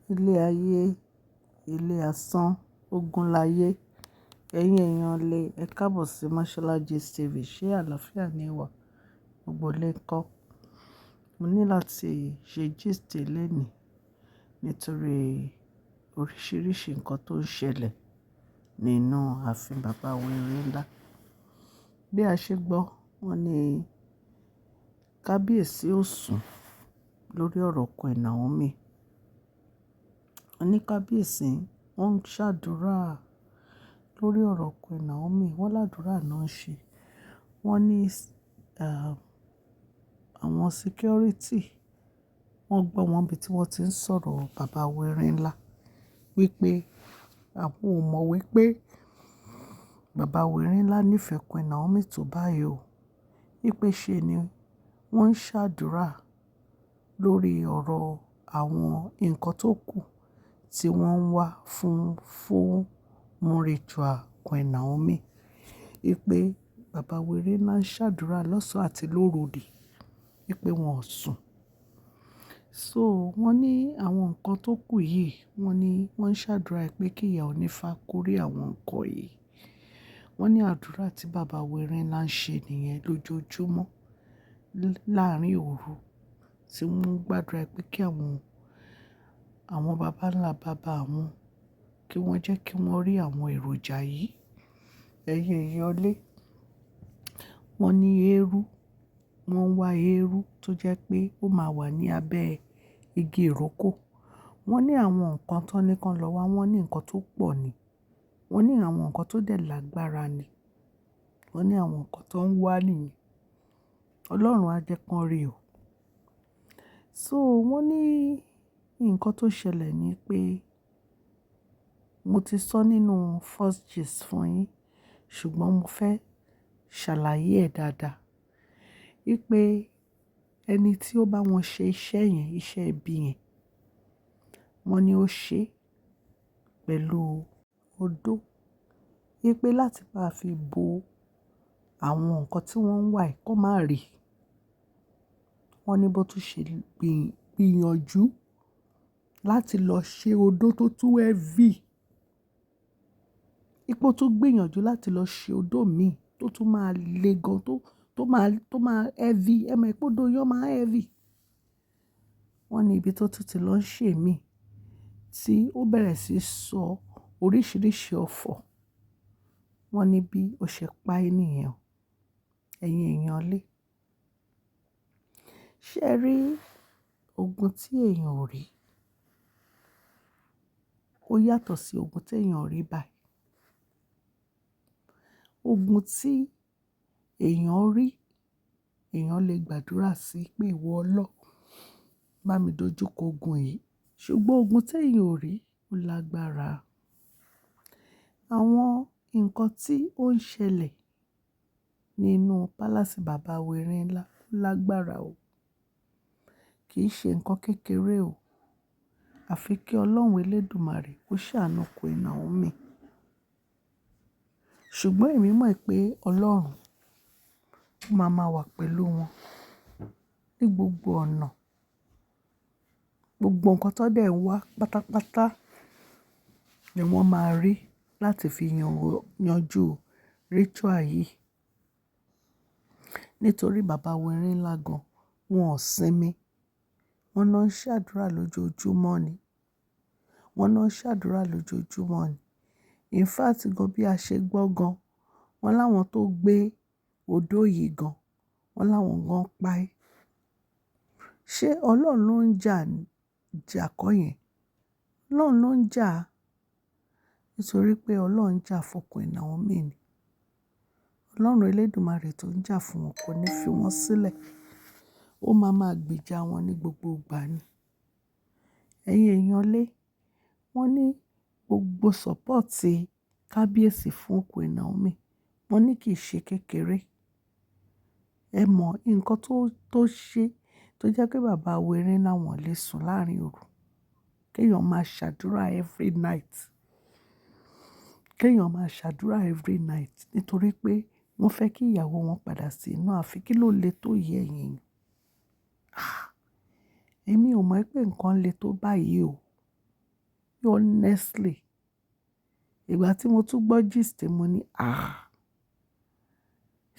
Ilé ayé, ilé asán, ogun láyé. Ẹ̀yin èèyàn lé, ẹ káàbọ̀ sí Mashola Gist TV. Ṣé àlàáfíà ni ẹ wà? Gbogbo ilé ńkọ́. Mo ní láti ṣe gist lónìí nítorí oríṣiríṣi nǹkan tó ń ṣẹlẹ̀ nínú ààfin bàbá wa Erinla. Bí a ṣe gbọ́, wọ́n ní kábíyèsí ò sùn lórí ọ̀rọ̀ Queen Naomi. Wọ́n ní kábíyèsí wọ́n ń ṣàdúrà lórí ọ̀rọ̀ Queen Naomi. Wọ́n ládùrá náà ń ṣe. Wọ́n ní, àwọn security wọ́n gbọ́ wọn bí tí wọ́n ti ń sọ̀rọ̀ bàbá wa Erinla wípé àwọn ò mọ̀ wípé bàbá wa Erinla nífẹ̀ẹ́ Queen Naomi tó báyìí o. Wípé ṣe ni wọ́n ń ṣàdúrà lórí ọ̀rọ̀ àwọn nǹkan tó kù tí wọ́n ń wá fún full moon ritual Queen Naomi. Wípé bàbá wa Erinla ń ṣàdúrà lọ́sàn àti lóru ni, wípé wọn ò sùn. So wọ́n ní àwọn nǹkan tó kù yìí, wọ́n ní wọ́n ń ṣàdúrà pé kí ìyá onífá kó rí àwọn nǹkan yìí. Wọ́n ní àdúrà tí bàbá wa Erinla ń ṣe nìyẹn lójoojúmọ́ láàárín òru tí wọ́n ń gbàdúrà pé kí àwọn bàbá ńlá bàbá àwọn kí wọ́n jẹ́ kí wọ́n rí àwọn èròjà yìí. Ẹ̀yin èèyàn lé, wọ́n ní eérú, wọ́n ń wá eérú tó jẹ́ pé ó máa wà ní abẹ́ igi ìrókò. Wọ́n ní àwọn nǹkan tó ní kí wọ́n lọ wá, wọ́n ní nǹkan tó pọ̀ ni. Wọ́n ní àwọn nǹkan tó dẹ̀ lágbára ni. Wọ́n ní àwọn nǹkan tó ń wá nìyẹn. Ọlọ́run á jẹ́ kí wọ́n rí o. So wọ́n ní nǹkan tó ṣẹlẹ̀ ni pé mo ti sọ nínú first gist fún yín, ṣùgbọ́n mo fẹ́ ṣàlàyé ẹ̀ dáadáa. Wípé ẹni tí ó bá wọn ṣe iṣẹ́ yẹn, iṣẹ́ ibi yẹn, wọ́n ní ó ṣe pẹ̀lú odó. Wípé láti máa fi bo àwọn nǹkan tí wọ́n ń wá yìí kó má rí. Wọ́n ní bó tún ṣe gbìyànjú láti lọ ṣe odó tó tún heavy. Wípé ó tún gbìyànjú láti lọ ṣe odó mi tó tún máa le gan, tó máa heavy. Ẹ mọ̀ pé odó iyán máa heavy. Wọ́n ní ibi tó tún ti lọ ṣe mí tí ó bẹ̀rẹ̀ sí sọ oríṣiríṣi ọ̀fọ̀. Wọ́n ní bí ó ṣe pa í nìyẹn o. Ẹ̀yin èèyàn lé. Ṣé ẹ rí ogun tí èèyàn ò rí? Ó yàtọ̀ sí ogun tí èèyàn rí báyìí. Ogun tí èèyàn rí, èèyàn lè gbàdúrà sí pé ìwọ Ọlọ́run bá mi dojú kọ ogun yìí. Ṣùgbọ́n ogun tí èèyàn ò rí ó lágbára. Àwọn nǹkan tí ó ń ṣẹlẹ̀ nínú palace bàbá wa Erinla ó lágbára o. Kì í ṣe nǹkan kékeré o. Àfi kí Ọlọ́run elédùmarè kó ṣàánú Queen Naomi. Ṣùgbọ́n èmi mọ̀ pé Ọlọ́run máa ma wà pẹ̀lú wọn ní gbogbo ọ̀nà. Gbogbo nǹkan tó dẹ̀ ń wá pátápátá ni wọ́n máa rí láti fi yanjú ritual yìí. Nítorí bàbá wa Erinla gan, wọn ò sinmi. Wọ́n náà ń ṣàdúrà lójoojúmọ́ ni. Wọ́n náà ń ṣàdúrà lójoojúmọ́ ni. In fact gan bí a ṣe gbọ́ gan, wọ́n láwọn tó gbé odó yìí gan, wọ́n láwọn gan pa í. Ṣé Ọlọ́run ló ń jà, jà kọ́ yẹn? Ọlọ́run ló ń jà. Nítorí pé Ọlọ́run ń jà fún Queen Naomi ni. Ọlọ́run elédùmarè tó ń jà fún wọn kò ní fi wọ́n sílẹ̀. Ó máa ma gbèjà wọn ní gbogbo ìgbà ni. Ẹ̀yin èèyàn lé, wọ́n ní gbogbo support kábíyèsí fún Queen Naomi, wọ́n ní kì í ṣe kékeré. Ẹ mọ̀ nǹkan tó ṣe tó jẹ́ pé bàbá wa Erinla wọ́n lè sùn láàárín òru. Kí èèyàn máa ṣàdúrà every night. Kí èèyàn máa ṣàdúrà every night nítorí pé wọ́n fẹ́ kí ìyàwó wọn padà sí inú ààfin. Kí ló le tó yìí ẹ̀yin èèyàn? Ah! Èmi ò mọ̀ pé nǹkan le tó báyìí o. Honestly, ìgbà tí mo tún gbọ́ gist, mo ní, "Ah!"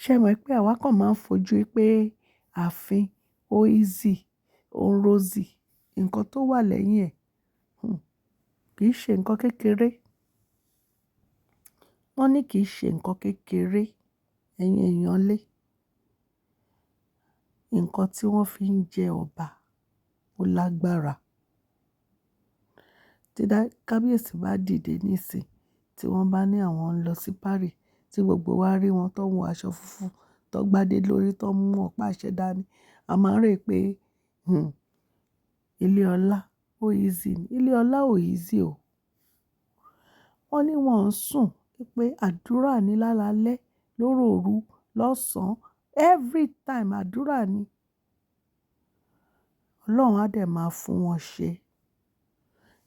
Ṣé ẹ mọ̀ pé àwa kan máa ń fojú pé ààfin ó easy, ó rosy. Nǹkan tó wà lẹ́yìn ẹ̀, kì í ṣe nǹkan kékeré. Wọ́n ní kì í ṣe nǹkan kékeré, ẹ̀yin èèyàn lé. Nǹkan tí wọ́n fi ń jẹ ọba ó lágbára. Tí kábíyèsí bá dìde níìsín, tí wọ́n bá ní àwọn ń lọ sí Paris, tí gbogbo wa rí wọn tó ń wọ aṣọ funfun, tó gbadé lórí, tó ń mú ọ̀pá àṣẹ dání, a máa ń rí pé, ilé ọlá ó easy ni. Ilé ọlá ò easy o. Wọ́n ní wọ́n ń sùn pé àdúrà ní lálalẹ́, lóru òru, lọ́sàn-án, every time àdúrà ni. Ọlọ́run á dẹ̀ máa fún wọn ṣe.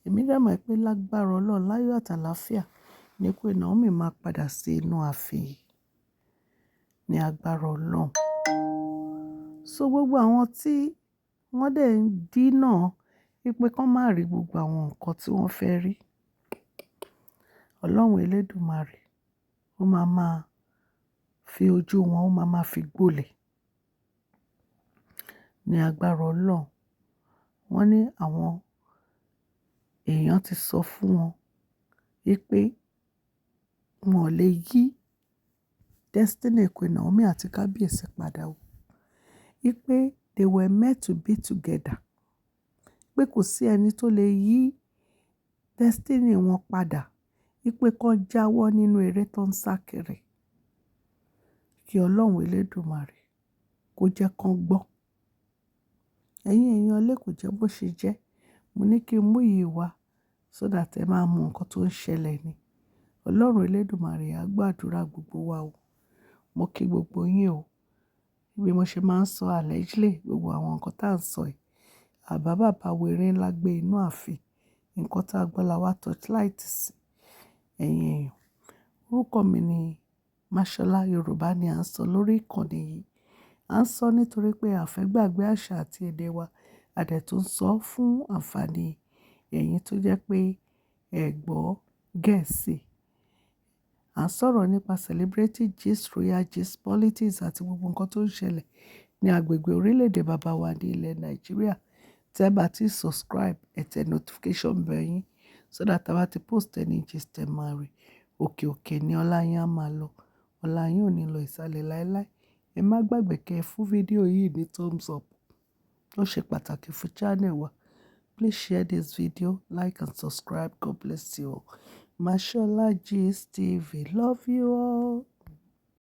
Èmi dẹ̀ mọ̀ pé lágbára Ọlọ́run, láyọ̀ àti àlàáfíà ní Queen Naomi máa padà sí inú ààfin yìí ní agbára Ọlọ́run. So gbogbo àwọn tí wọ́n dẹ̀ ń dínà wípé kí wọ́n má rí gbogbo àwọn nǹkan tí wọ́n fẹ́ rí, Ọlọ́run Elédùmarè ó máa máa fi ojú wọn, ó máa máa fi gbolẹ̀ ní agbára Ọlọ́run. Wọ́n ní àwọn èèyàn ti sọ fún wọn wípé wọn ò lè yí destiny Queen Naomi àti kábíyèsí padà o. Wípé they were meant to be together. Pé kò sí ẹni tó lè yí destiny wọn padà. Wípé kó jáwọ́ nínú eré tó ń sá kiri. Kí Ọlọ́run Elédùmarè kó jẹ́ kí wọ́n gbọ́. Ẹ̀yin èèyàn lé, kò jẹ́ bó ṣe jẹ́. Mo ní kí n mú yìí wá so that ẹ máa mọ nǹkan tó ń ṣẹlẹ̀ ni. Ọlọ́run Elédùmarè á gbàdúrà gbogbo wa o. Mo kí gbogbo yín o. Bí mo ṣe máa ń sọ allegedly gbogbo àwọn nǹkan tí à ń sọ yìí. Àbá bàbá wèrè ńlá gbé inú ààfin. Nǹkan tí a gbọ́ la wá torchlight sí. Ẹ̀yin èèyàn, orúkọ mi ni Mashola. Yorùbá ni à ń sọ lórí ìkànnì yìí. À ń sọ nítorí pé a fẹ́ gbàgbé àṣà àti èdè wa. A dẹ̀ tún sọ fún àǹfààní ẹ̀yin tó jẹ́ pé ẹ gbọ́ Gẹ̀ẹ́sì. À ń sọ̀rọ̀ nípa celebrity gist, royal gist, politics àti gbogbo nǹkan tó ń ṣẹlẹ̀ ní agbègbè orílẹ̀-èdè bàbá wa ní ilẹ̀ Nàìjíríà. Tẹ́ bá ti subscribe, ẹ tẹ notification bell yín so that a bá ti post any gist, ẹ máa rí. Òkè òkè ni ọlá yín á máa lọ. Ọlá yín ò ní lọ ìsàlẹ̀ láíláí. Ẹ má gbàgbé kí ẹ fún fídíò yìí ní thumbs up. Ó ṣe pàtàkì fún channel wa. Please share this video, like and subscribe. God bless you all. Mashola Gist TV. Love you all.